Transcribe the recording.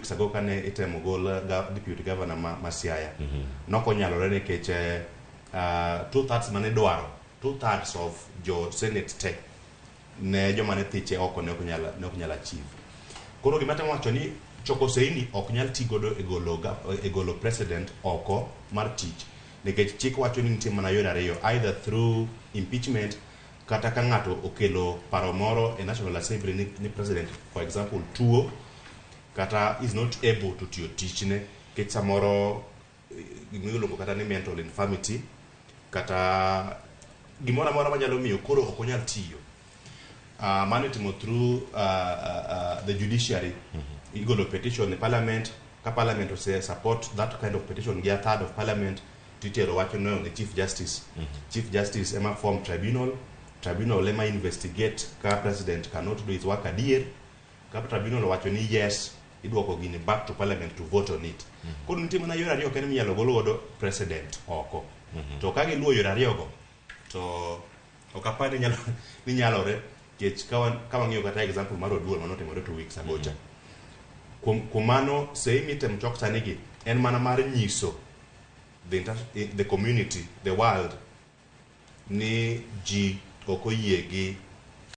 2 weeks ago kane itemo gol deputy governor ma Siaya. Nokonyalore nikech 2/3 mane dwaro, 2/3 of jo senate te ne joma ne thiche oko ne ok nyal achieve. Koro gima temo wacho ni choko seini ok nyal ti godo e golo president oko mar tich, nikech chik wacho ni nitie mana yore ariyo: either through impeachment, kata ka ng'ato okelo paro moro e National Assembly ni president, for example, tuo kata is not able to tiyo tichne, nikech samoro gima iluongo kata ni mental infirmity kata gimoro amora manyalo miyo koro ok onyal tiyo. Mano itimo through the judiciary. Igolo petition e parliament. Ka parliament ose support that kind of petition gi a third of parliament, titero wachno ne chief justice. Chief justice ema form tribunal. Tribunal ema investigate ka president cannot do his work adier. Ka tribunal owacho ni yes, idwoko gini back to parliament to vote on it. Koro nitie mana yore ariyo kende minyalo gol godo president oko. To ka giluwo yore ariyogo, to ok apar ni nyalore, nikech ka wang'iyo kata example mar Oduol manotimore 2 weeks ago cha. Kuom mano, sei mitemo chok sani gi en mana mar nyiso the community, the world, ni ji ok oyie gi